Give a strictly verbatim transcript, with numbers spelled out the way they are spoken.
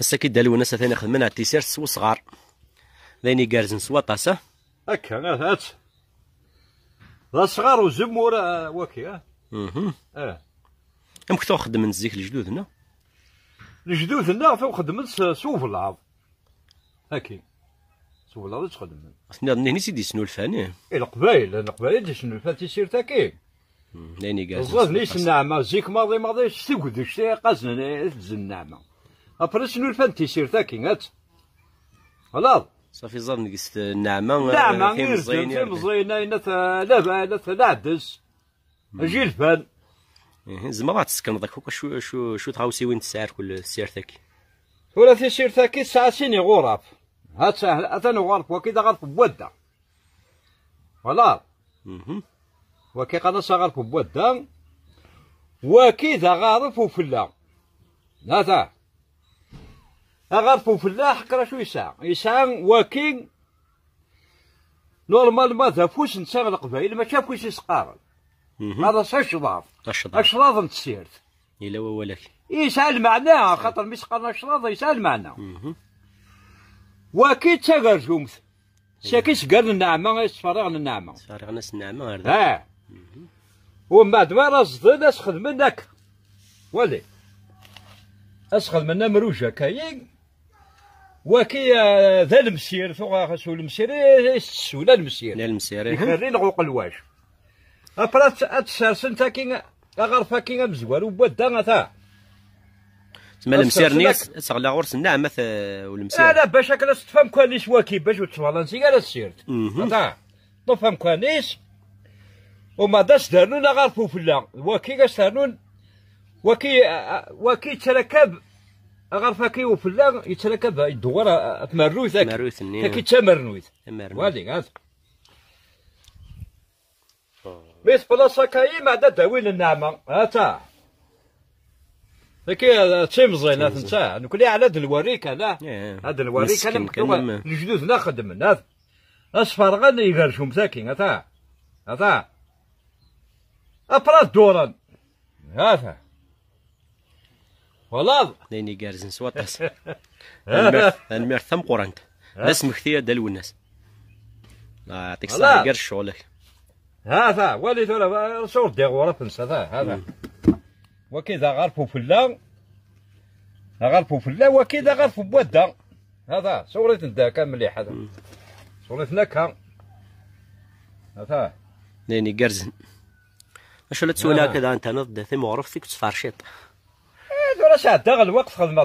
Ass-agi Dda Lwennas atan ixedmen ar tisirt s wesɣar. D ayen igerrzen s waṭas, ah? Akka, ah, ah. D asɣar uzemmur, ah, waki, ah? Mhm. Ah. Amek tuɣ xeddmen zik lejdud-nneɣ? Lejdud-nneɣ tuɣ xeddmen s, s ublaḍ. Aki. S ublaḍ i ttxeddmen. Nniḍen-nni i d-yesnulfan, ih? I Leqbayel, Leqbayel i d-yesnulfan tisirt-agi. Hmm, d ayen igerrzen s waṭas. Ẓẓaden i s nneɛma, zik maḍi, maḍi, s tegdect i qqazen, i tezzen nneɛma. Après snulfan tisirt-agi, at. Xalaḍ. Safi ẓẓaden deg-s nneɛma, nneɛma, eh, irden, timẓin, irden. Timẓin, ayen at, eh, laba, ayen at, leɛdes. Ajilfan. Ihi, tzemreḍ ad ɣ-d-tessekneḍ akk, akk acu, acu, acu tɣawsiwin tesɛa kul tessirt-agi? Tura tisirt-agi tesɛa sin iɣuraf. Ha-tt-, atan uɣaref waki d aɣaref n wadda. Voilà. Mhm. Waki qqaren-as aɣaref n wadda. Waki d aɣaref ufella. Hata. Aɣaref ufella, ḥekker acu yesɛa. Yesɛa waki, normalement d afus netta Leqbayel, mačči afus i s-qqaren. Mhm. Qqaren-as acḍaḍ. Acḍaḍ. Acḍaḍ n tessirt. Yella wawal-ak. Yesɛa lmeɛna, axaṭer mi s-qqaren acḍaḍ, yesɛa lmeɛna. Mhm. Waki d tagerzumt. Saki sgar n nneɛma, ay ttferriɣen nneɛma. Ttferriɣen-as nneɛma ar da. Ah. Mhm. Umbeɛd mi ara ẓden, ad s-xedmen akka. Wali. Ad s-xedmen amruj akka-yi. Waki, eh, d alemsir, tuɣ s ulemsir i, i s-tessu, d alemsir. D alemsir, ih. Ikerri neɣ uqelwac. Après ad, ad tsersen taki, aɣaref-agi amezwaru n wadda, ata. Tma lemsir-nni ad, ad teɣleɣ ɣur-s nneɛma, eh, ulemsir. Ala, bac akken ad teṭṭef amkan-is waki, bac ur tettwalansi ara tsirt. Mhm. Ata, ṭṭef amkan-is, uma d as-d-rnun aɣaref ufella. Waki as-rnun, waki, a, a, waki yettrakab, aɣaref-agi ufella, yettrakab, yedduɣer, a, a, tmerruyt-agi. Tmerruyt-nni. Taki d tamernuyt. Tamernuyt. Wali, hada. Mi teflaṣ akka-yi, ma d ad d-awin nneɛma. Ata. Taki, d timẓin, timẓin. Atenta. Nekni ɛla d lwarri kan, ah. Eh, ad d lwarri kan, meskin kan, am lejdud-nneɣ xeddmen, ah. Ad sferɣen igerjum taki, ata. Ata. Après dduren. Ata. Walaḍ. D ayen igerrzen s waṭas. Tanemmirt, tanemmirt tameqqrant. D asmekti a Dda Lwennas. Ah, yeɛṭik ṣṣeḥḥa, gar ccɣel-ik. Hata, wali tura, ṣur-d iɣuraf-nsen, hata, hata. Mm. Waki d aɣaref ufella, aɣaref ufella, waki d aɣaref n wadda. Hata, ṣur-iten-d akka mliḥ, hata. Mm. Ṣur-iten akka. Hata. D ayen igerrzen. Acu la ttwaliɣ akka daɣen, taniḍ-d timeɣruft i yettferciṭ. Eh, tura sɛeddaɣ lweqt xedmeɣ